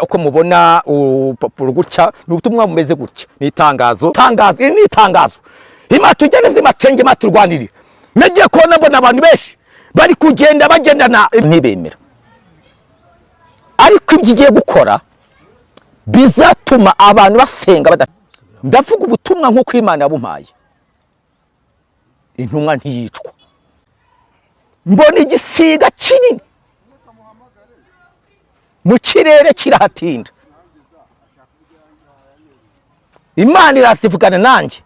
Uko mubona urupapuro gutya, ni ubutumwa bumeze gutya, ni itangazo. Tangazo, iri ni itangazo. Imana tugende zimatenge, Imana turwanirire. Nagiye kubona mbona abantu benshi bari kugenda bagendana ntibemera, ariko ibyo igiye gukora bizatuma abantu basenga bada. Ndavuga ubutumwa nk'uko Imana yabumpaye. Intumwa ntiyicwa. Mbona igisiga kinini mu kirere kirahatinda. Imana irazivugana nanjye.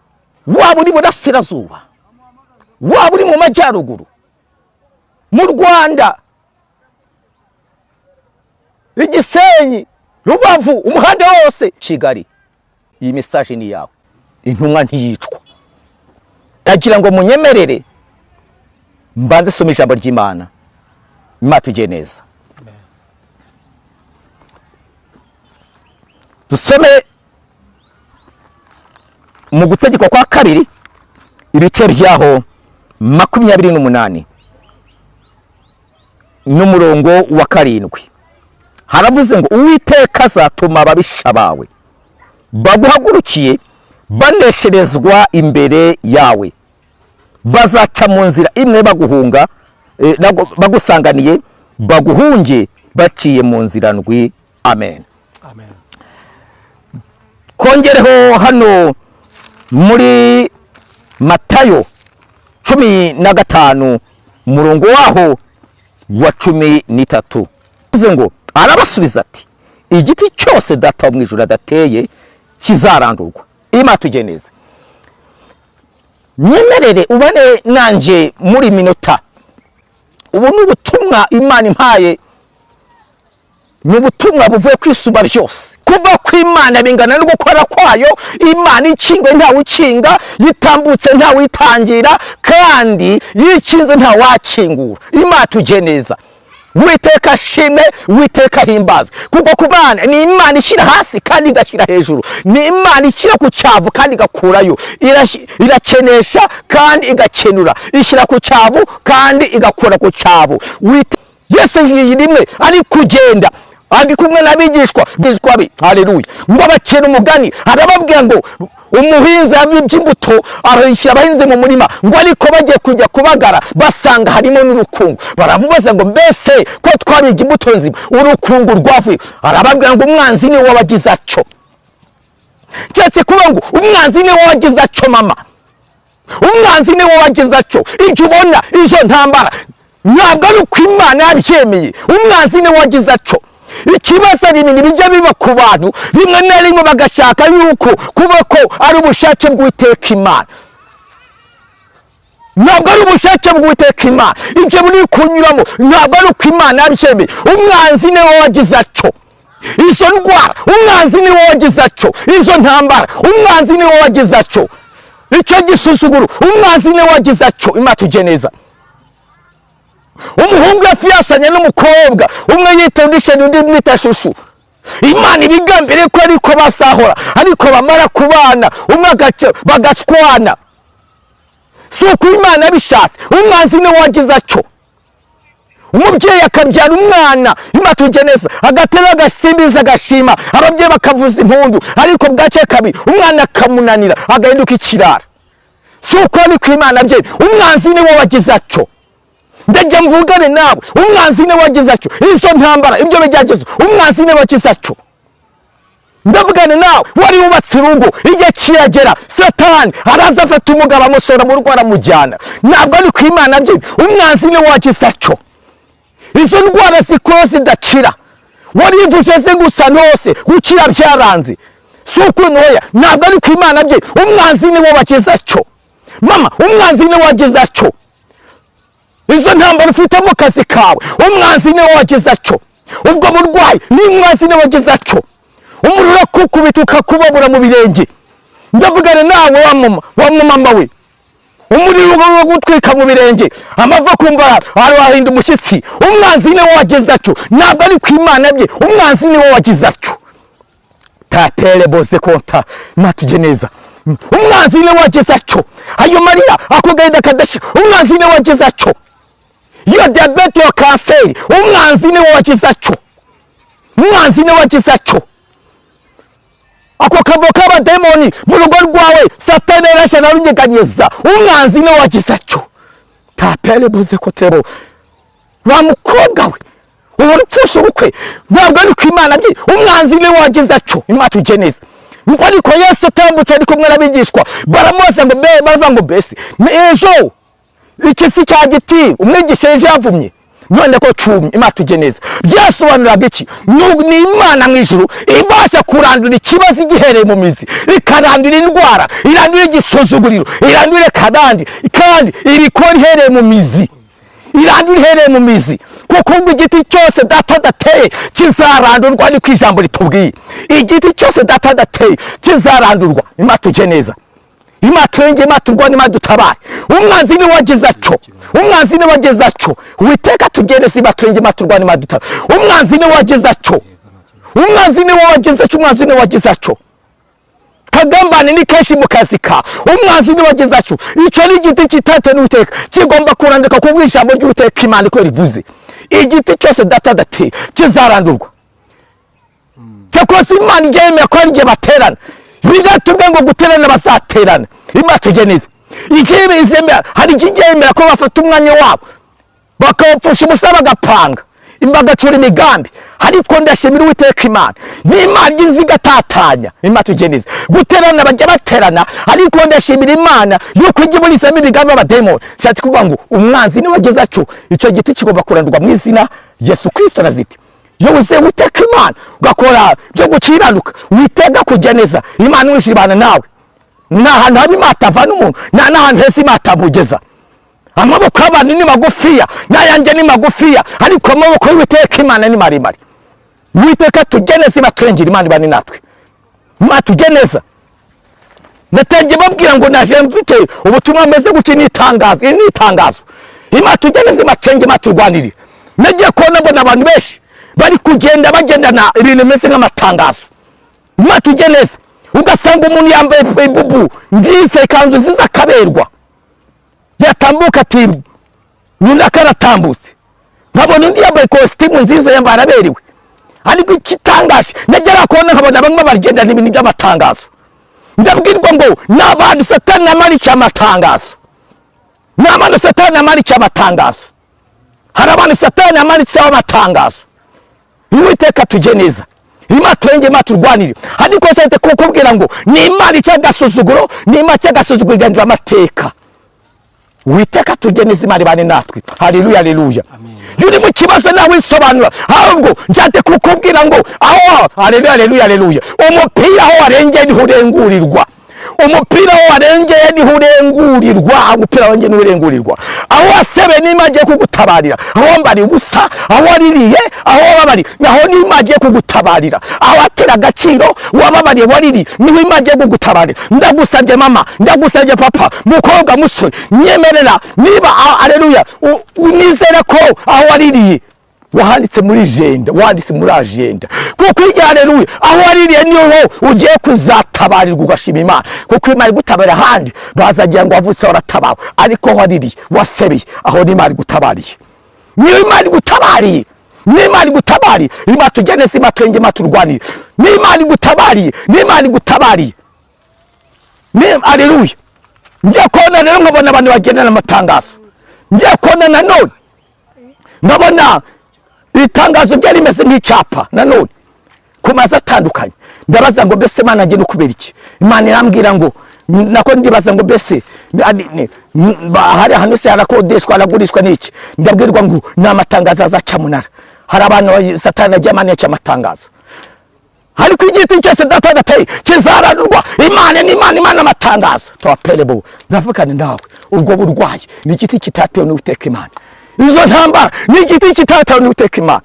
Waba uri burasirazuba, waba uri mu majyaruguru, mu Rwanda, Igisenyi, Rubavu, umuhanda wose, Kigali, iyi message ni yawe. Intumwa ntiyicwa. Ndagira ngo munyemerere mbanze soma ijambo ry'Imana. Imana tugiye neza, dusome mu Gutegekwa kwa Kabiri, ibice byaho 28 n'umurongo wa 7. Haravuze ngo: "Uwiteka azatuma ababisha bawe baguhagurukiye banesherezwa imbere yawe. Bazaca mu nzira imwe baguhunga, bagusanganiye, baguhunge baciye mu nzira ndwi." Amen. Amen. Kongereho hano muri Matayo 15, umurongo waho wa 13, bivuze ngo: "Arabasubiza ati: 'Igiti cyose Data wo mu ijuru adateye kizarandurwa.'" Imana tujye neza. Nyemerere ubane nanjye muri minota. Ubu ni ubutumwa Imana impaye, ni ubutumwa buvuye kwisumba byose. Kuva ku Imana bingana no gukora kwayo. Imana ikinga ntawe ukinga, yitambutse ntawe uyitangira, kandi yikinze ntawakingura. Imana tujye neza. Witeka ashimwe, Witeka ahimbazwe, kuko ku bana ni Imana ishyira hasi kandi igashyira hejuru, ni Imana ishyira ku cyavu kandi igakurayo, irakenesha kandi igakenura, ishyira ku cyavu kandi igakura ku cyavu. Yesu rimwe ari kugenda, ari kumwe n'abigishwa bigishwa be, haleluya, ngo abacira umugani. Arababwira ngo umuhinzi abibye imbuto, arayishyira abahinzi mu murima, ngo ariko bagiye kujya kubagara basanga harimo n'urukungu. Baramubaza ngo: "Mbese ko twabibye imbuto nzima, urukungu rwavuye?" Arababwira ngo umwanzi niwe wabagize atyo. Keretse kuvuga ngo umwanzi niwe wagize atyo, mama, umwanzi niwe wagize atyo. Ibyo ubona, izo ntambara, ntabwo ari uko Imana yabyemeye, umwanzi niwe wagize atyo. Ikibazo ari ibintu bijya biba ku bantu rimwe na rimwe bagashaka yuko kuba ko ari ubushake bw'Uwiteka Imana. Ntabwo ari ubushake bw'Uwiteka Imana. Ibyo buri kunyuramo ntabwo ari uko Imana yabyemeye, umwanzi niwe wagize atyo. Izo ndwara, umwanzi niwe wagize atyo. Izo ntambara, umwanzi niwe wagize atyo. Icyo gisuzuguro, umwanzi niwe wagize atyo. Imana tujye neza. Umuhungu yafiyasanye n'umukobwa, umwe yita undi chérie, undi mwita chouchou. Imana ibigambiriye ko ariko basahora, ariko bamara kubana umwe agaca bagashwana. Si uko Imana yabishatse, umwanzi niwe wagize atyo. Umubyeyi akabyara umwana, Imana tujye neza, agatera agasimbiza, agashima, ababyeyi bakavuza impundu, ariko bwacye kabiri umwana akamunanira, agahinduka ikirara. Si uko ariko Imana bye, umwanzi niwe wagize atyo. Ndajya mvugane nawe, umwanzi niwe wagize atyo. Izo ntambara, ibyo bigeragezo, umwanzi niwe wagize atyo. Ndavugane nawe wari wubatse urugo, igihe kiragera Satani araza afata umugabo, amusora mu rugo, aramujyana. Ntabwo ari ku Imana bye, umwanzi niwe wagize atyo. Izo ndwara zikora zidakira, warivuje ze gusa hose, gukira byaranze, si uko ntoya, ntabwo ari ku Imana bye, umwanzi niwe wagize atyo. Mama, umwanzi niwe wagize atyo. Izo ntambara ufite mu kazi kawe, umwanzi niwe wagize atyo. Ubwo burwayi ni umwanzi niwe wagize atyo. Umuriro urakukubita ukakubabura mu birenge. Ndavugana nawe wa mama, wa mama we, umuriro ugutwika mu birenge, amava kumva arahinda umushyitsi, umwanzi niwe wagize atyo. Ntabwo ari ku Imana bye, umwanzi niwe wagize atyo. Tatere bose konta matuje neza. Umwanzi niwe wagize atyo. Ayo marira, ako gahinda kadashira, umwanzi niwe wagize atyo. Iyo diyabete, iyo kanseri, umwanzi niwe wagize atyo. Umwanzi niwe wagize atyo. Ako kavo k'abademoni mu rugo rwawe, Satani yarashe ararunyeganyeza. Umwanzi niwe wagize atyo. Tapere buze ko tebo wa mukobwa we, uhora upfusha ubukwe, ntabwo ari ku Imana bye. Umwanzi niwe wagize atyo. Imana tujye neza. Ngo ariko Yesu atambutse ari kumwe n'abigishwa, baramubaza ngo be, baravuga ngo: "Mbese ni ejo iki si cya giti umwigisha ejo yavumye, none ko cumye?" Imana tujye neza. Byasobanuraga iki? Ni Imana mu ijuru ibasha kurandura ikibazo igihereye mu mizi, ikarandura indwara, irandura igisuzuguriro, irandure karandi, kandi ibikora ihereye mu mizi, irandura ihereye mu mizi. Kuko ubwo igiti cyose Data adateye kizarandurwa, ariko ijambo ritubwiye, igiti cyose Data adateye kizarandurwa. Imana tujye neza. Imana turenge, Imana turwane, Imana dutabare. Umwanzi niwe wagize atyo. Umwanzi niwe wagize atyo. Uwiteka tugeneze, Imana turenge, Imana turwane, Imana dutabare. Umwanzi niwe wagize atyo. Umwanzi niwe wagize atyo. Umwanzi niwe wagize atyo. Kagambane ni kenshi mu kazi ka umwanzi niwe wagize atyo. Icyo ni igiti kitate n'Uwiteka, kigomba kurandika ku bw'ijambo ry'Uwiteka Imana iko rivuze: igiti cyose Data adateye kizarandurwa. Cyakoze Imana ijya yemera ko hari igihe baterana, bigatubwe ngo guterana bazaterana. Imana tujye neza. Ijya izemera, hari igihe ijya yemera ko bafata umwanya wabo bakawupfusha ubusa, bagapanga, bagacura imigambi. Ariko ndashimira Uwiteka Imana, ni Imana izi igatatanya. Imana tujye neza. Guterana bajya baterana, ariko ndashimira Imana yuko ijya iburizamo imigambi y'abadayimoni. Nshatse kuvuga ngo umwanzi niwe ageze atyo. Icyo giti kigomba kurandurwa mu izina Yesu Kristo naziti. Iyo wizeye Uwiteka Imana, ugakora byo gukiranuka, witega kujya neza, Imana wishimana nawe. Nta hantu habi Imana atavana umuntu, nta n'ahantu heza Imana atamugeza. Amaboko y'abantu ni magufiya, n'ayanjye ni magufiya, ariko amaboko y'Uwiteka Imana ni maremare. Uwiteka tujye neza, ibaturengera, Imana ibane natwe. Imana tujye neza. Natangiye babwira ngo naje mfite ubutumwa bumeze gutya, ni itangazo. Iri ni itangazo. Imana tujye neza, ibaturengere, Imana turwanirire. Nagiye kubona mbona abantu benshi bari kugenda bagendana ibintu bimeze nk'amatangazo. Imana tujye neza. Ugasanga umuntu yambaye ibubu nziza, ikanzu nziza, akaberwa, yatambuka ati: "Runaka aratambutse." Nkabona undi yambaye kositimu nziza, yambaye araberewe. Ariko ikitangaje, nagera kubona nkabona bamwe bagendana ibintu by'amatangazo. Ndabwirwa ngo ni abantu Satani amarikiye amatangazo, ni abantu Satani amarikiye amatangazo. Hari abantu Satani amanitseho amatangazo. Uwiteka tujye neza. Imana turenge, Imana turwanire. Ariko nshatse kukubwira ngo ni Imana ica agasuzuguro, ni Imana ica agasuzuguro, igandura amateka. Uwiteka tujye neza, Imana ibane natwe. Haleluya, haleluya. Iyo uri mu kibazo nawe wisobanura, ahubwo nshatse kukubwira ngo aho, haleluya, haleluya, haleluya, umupira aho warengeye niho urengurirwa. Umupira aho warengeye niho urengurirwa. Umupira warengeye niho urengurirwa. Aho wasebe n'Imana agiye kugutabarira. Aho wambariye ubusa, aho waririye, aho wababariye, naho n'Imana agiye kugutabarira. Aho watera agaciro, wababariye, waririye, niho Imana agiye kugutabarira. Ndagusabye mama, ndagusabye papa, mukobwa, musore, nyemerera niba aleluya, unizere ko aho waririye wanditse muri agenda, wanditse muri agenda. Kuko igihe, haleluya, aho waririye niho ugiye kuzatabarirwa, ugashima Imana. Kuko Imana igutabara ahandi bazagira ngo wavutse waratabawe, ariko aho waririye, wasebeye, aho ni Imana igutabariye, niyo Imana igutabariye, ni Imana igutabariye. Imana tujye neza, Imana twenge, Imana turwanire. Ni Imana igutabariye, ni Imana igutabariye. Ni aleluya. Njye kubona rero nkabona abantu bagendana amatangazo. Njye kubona nanone nkabona itangazo ryari rimeze nk'icyapa nanone ku mazu atandukanye. Ndabaza ngo: "Mbese Imana ngiye no kubera iki?" Imana irambwira ngo, nako ndibaza ngo: "Mbese hari ahantu se harakodeshwa, haragurishwa n'iki?" Ndabwirwa ngo ni amatangazo azaca munara. Hari abantu Satani agiye amanica amatangazo, ariko igiti cyose Data adateye kizaranurwa. Imana ni Imana, Imana amatangazo tawaperebo. Ndavugana nawe, ubwo burwayi ni igiti kitatewe n'Uwiteka Imana. Izo ntambara ni igiti kitatewe n'Uwiteka Imana.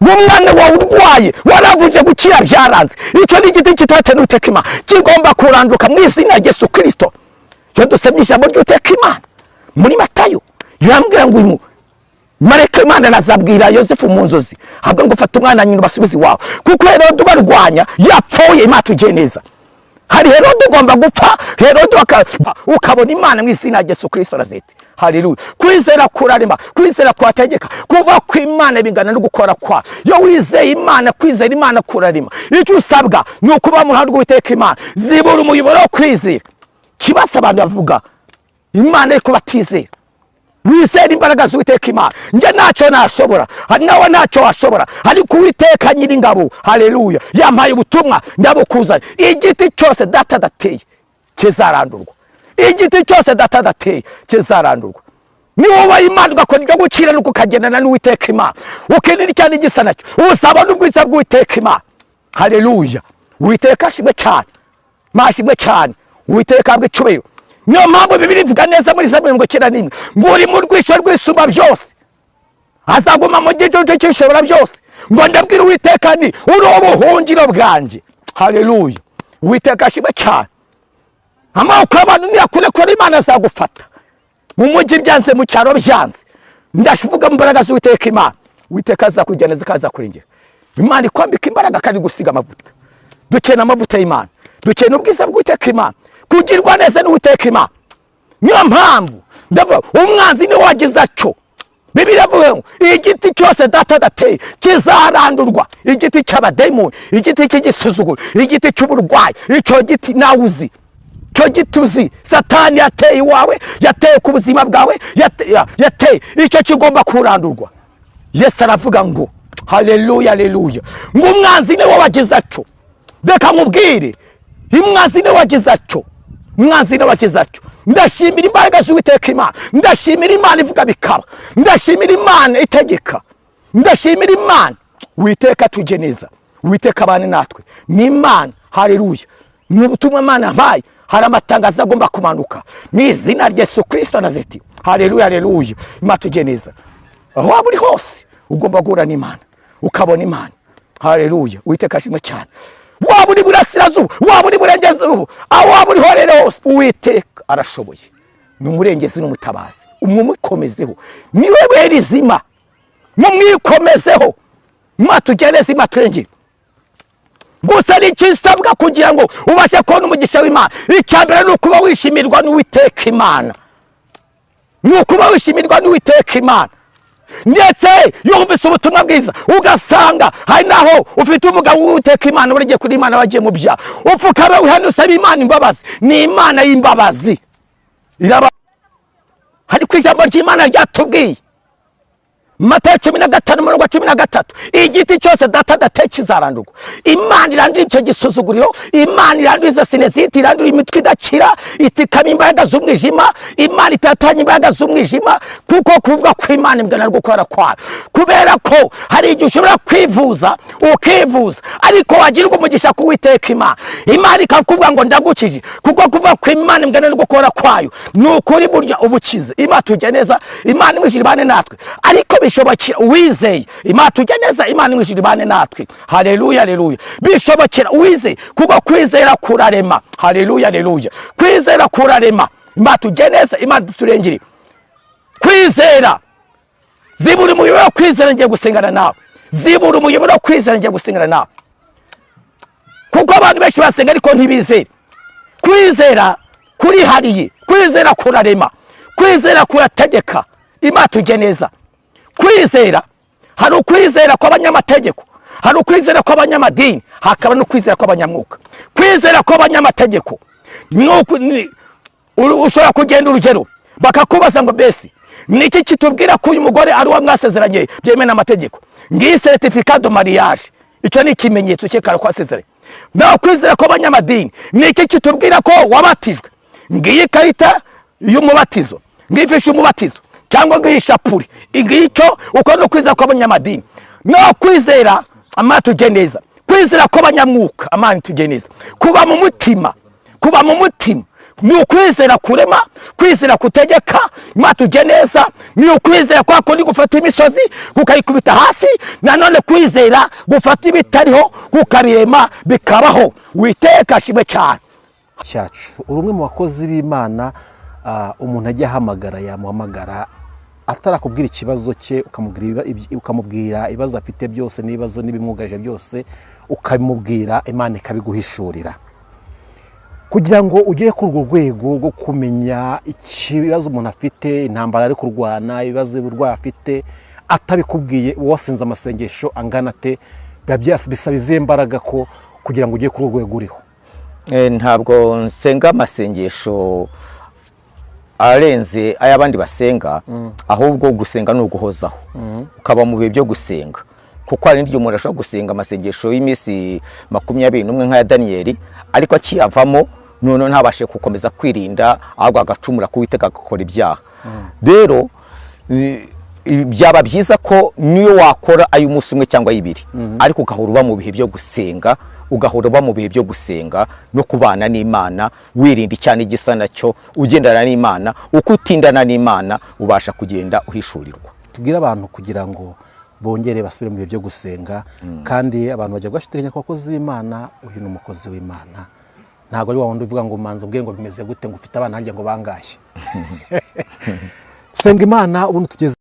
N'umwana wawe urwaye, waravuje gukira byaranze, icyo ni igiti kitatewe n'Uwiteka Imana, kigomba kuranduka mu izina rya Yesu Kirisito. Cyo dusomye ijambo ry'Uwiteka Imana muri Matayo, yambwira ngo uyu marayika Imana arazabwira Yosefu mu nzozi, ahubwo ngo: "Fata umwana nyina ubasubize iwawe, kuko Herode ubarwanya yapfuye." Imana tugiye neza. Hari Herode ugomba gupfa, Herode ukabona Imana mu izina rya Yesu Kristo Nazareti. Haleluya. Kwizera kurarema, kwizera kwategeka. Kuva ku Imana bingana no gukora kwa. Iyo wizeye Imana, kwizera Imana kurarema. Icyo usabwa ni ukuba mu ruhande rw'Uwiteka Imana. Zibura umuyoboro wo kwizera. Kibasa abantu bavuga Imana ariko batizera. Wizera imbaraga z'Uwiteka Imana. Njye ntacyo nashobora, nawe ntacyo washobora, ariko Uwiteka Nyiringabo, haleluya, yampaye ubutumwa ndabukuzana. Igiti cyose data adateye kizarandurwa. Igiti cyose data adateye kizarandurwa. Niba ubaye Imana ugakora ibyo gukiranuka ukagendana n'Uwiteka Imana, ukinira cyane igisa nacyo, uzabona ubwiza bw'Uwiteka Imana. Haleluya. Uwiteka ashimwe cyane, mashimwe cyane, Uwiteka ahabwe icyubahiro. Niyo mpamvu Bibiliya ivuga neza muri Zaburi 91 ngo uri mu rwisho rw'isumba byose azaguma mu gicucu cy'ishobora byose. Ngo ndabwira Uwiteka nti uri ubuhungiro bwanjye. Haleluya. Uwiteka ashimwe cyane. Amaboko y'abantu niyakurekura Imana azagufata. Mu mujyi byanze, mu cyaro byanze, ndashivuga mu mbaraga z'Uwiteka Imana. Uwiteka azakujyana zikazakurengera. Imana ikwambika imbaraga kandi gusiga amavuta. Dukeneye amavuta y'Imana, dukeneye ubwiza bw'Uwiteka Imana, kugirwa neza n'Uwiteka Imana. Niyo mpamvu ndavuga umwanzi niwe wagize atyo. Bibiliya ivuga ngo igiti cyose data adateye kizarandurwa. Igiti cy'abadayimoni, igiti cy'igisuzuguro, igiti cy'uburwayi, icyo giti nawe uzi, icyo giti uzi Satani yateye iwawe, yateye ku buzima bwawe, yateye icyo kigomba kurandurwa. Yesu aravuga ngo haleluya, haleluya, ngo umwanzi niwe wagize atyo. Reka nkubwire, umwanzi niwe wagize atyo, umwanzi niwe wagize atyo. Ndashimira imbaraga z'Uwiteka Imana, ndashimira Imana ivuga bikaba, ndashimira Imana itegeka, ndashimira Imana. Uwiteka tujye neza, Uwiteka abane natwe. Ni Imana, haleluya. Ni ubutumwa Imana yampaye, hari amatangazo agomba kumanuka mu izina rya Yesu Kristo Nazareti. Haleluya, haleluya. Imana tujye neza. Aho waba uri hose ugomba guhura n'Imana, ukabona Imana. Haleluya. Uwiteka ashimwe cyane. Waba uri burasirazuba, waba uri burengerazuba, aho waba uri horere hose, Uwiteka arashoboye. Ni umurengezi n'umutabazi. Mumwikomezeho, niwe buye rizima, mumwikomezeho. Mwatugeneze imaturengere. Gusa ni ikisabwa kugira ngo ubashe kubona umugisha w'Imana. Icya mbere ni ukuba wishimirwa n'Uwiteka Imana, ni ukuba wishimirwa n'Uwiteka Imana. Ndetse iyo wumvise ubutumwa bwiza ugasanga hari naho ufite umugabo w'Uwiteka Imana warigiye kuri Imana wagiye mu byaha, upfukama wihane usaba Imana imbabazi. Ni Imana y'imbabazi iraba. Ariko ijambo ry'Imana ryatubwiye Matayo 15 umurongo wa 13, igiti cyose data adateye kizarandurwa. Imana irandura icyo gisuzuguriro, Imana irandura izo sinezite, irandura imitwe idakira, itikama imbaraga z'umwijima. Imana itatanya imbaraga z'umwijima, kuko kuvuga ko Imana imbwa gukora kwayo. Kubera ko hari igihe ushobora kwivuza ukivuza, ariko wagirwa umugisha ku Uwiteka Imana, Imana ikakubwira ngo ndagukije, kuko kuvuga ko Imana imbwa gukora kwayo ni ukuri. Burya ubukize. Imana tujye neza, Imana imwishyura ibane natwe. Ariko bishobokera uwizeye. Imana tujye neza, Imana imwishyura ibane natwe. Haleluya, haleluya. Bishobokera uwizeye, kuko kwizera kurarema. Haleluya, haleluya. Kwizera kurarema. Imana tujye neza, Imana turengere. Kwizera, zibura umuyoboro wo kwizera, ngiye gusengana nawe. Zibura umuyoboro wo kwizera, ngiye gusengana nawe. Kuko abantu benshi basenga ariko ntibizere. Kwizera kurihariye, kwizera kurarema, kwizera kurategeka. Imana tujye neza. Kwizera, hari ukwizera kw'abanyamategeko, hari ukwizera kw'abanyamadini, hakaba no kwizera kw'abanyamwuka. Kwizera kw'abanyamategeko ushobora kugenda urugero bakakubaza ngo mbese niki kitubwira ko uyu mugore ari uwo mwasezeranye byemewe n'amategeko? Ngiyi certificat de mariage, icyo ni ikimenyetso cyerekana ko wasezeranye. Naho kwizera kw'abanyamadini, niki kitubwira ko wabatijwe? Ngiyi ikarita y'umubatizo, ngiyi ifishi y'umubatizo, cyangwa ngiyi ishapuri, ngicyo. Uko no kwizera kw'abanyamadini. No kwizera, Amana tujye neza, kwizera kw'abanyamwuka, Amana tujye neza, kuba mu mutima. Kuba mu mutima ni ukwizera kurema, kwizera kutegeka. Imana tujye neza, ni ukwizera kwa kundi gufata imisozi kukayikubita hasi. Nanone kwizera gufata ibitariho kukabirema bikabaho. Uwiteka ashimwe cyane. Cyacu uri umwe mu bakozi b'Imana, umuntu ajya ahamagara, yamuhamagara atarakubwira ikibazo cye, ukamubwira ibibazo afite byose n'ibibazo n'ibimwugarije byose, ukabimubwira, Imana ikabiguhishurira. Kugira ngo ugere kuri urwo rwego rwo kumenya ikibazo umuntu afite, intambara ari kurwana, ibibazo uburwayi afite atabikubwiye, uba wasenze amasengesho angana ate? Biba bisaba izihe mbaraga ko kugira ngo ugere kuri urwo rwego uriho? Ntabwo nsenga amasengesho arenze ay'abandi basenga, ahubwo gusenga ni uguhozaho, ukaba mu bihe byo gusenga, kuko hari n'igihe umuntu ashobora gusenga amasengesho y'iminsi 21 nk'aya Daniyeli, ariko akiyavamo noneho ntabashe gukomeza kwirinda, ahubwo agacumura ku Uwiteka, agakora ibyaha. Rero byaba byiza ko niyo wakora ay'umunsi umwe cyangwa ay'ibiri, ariko ugahora uba mu bihe byo gusenga, ugahora uba mu bihe byo gusenga no kubana n'Imana, wirinda icyaha n'igisa nacyo, ugendana n'Imana. Uko utindana n'Imana, ubasha kugenda uhishurirwa. Tubwire abantu kugira ngo bongere basubire mu bihe byo gusenga. Kandi abantu bajya gushidikanya ku bakozi b'Imana. Uyu ni umukozi w'Imana, ntabwo ari wa wundi uvuga ngo manza umbwire ngo bimeze gute, ngo ufite abana, nanjye ngo bangahe. Senga Imana ubundi tugeze.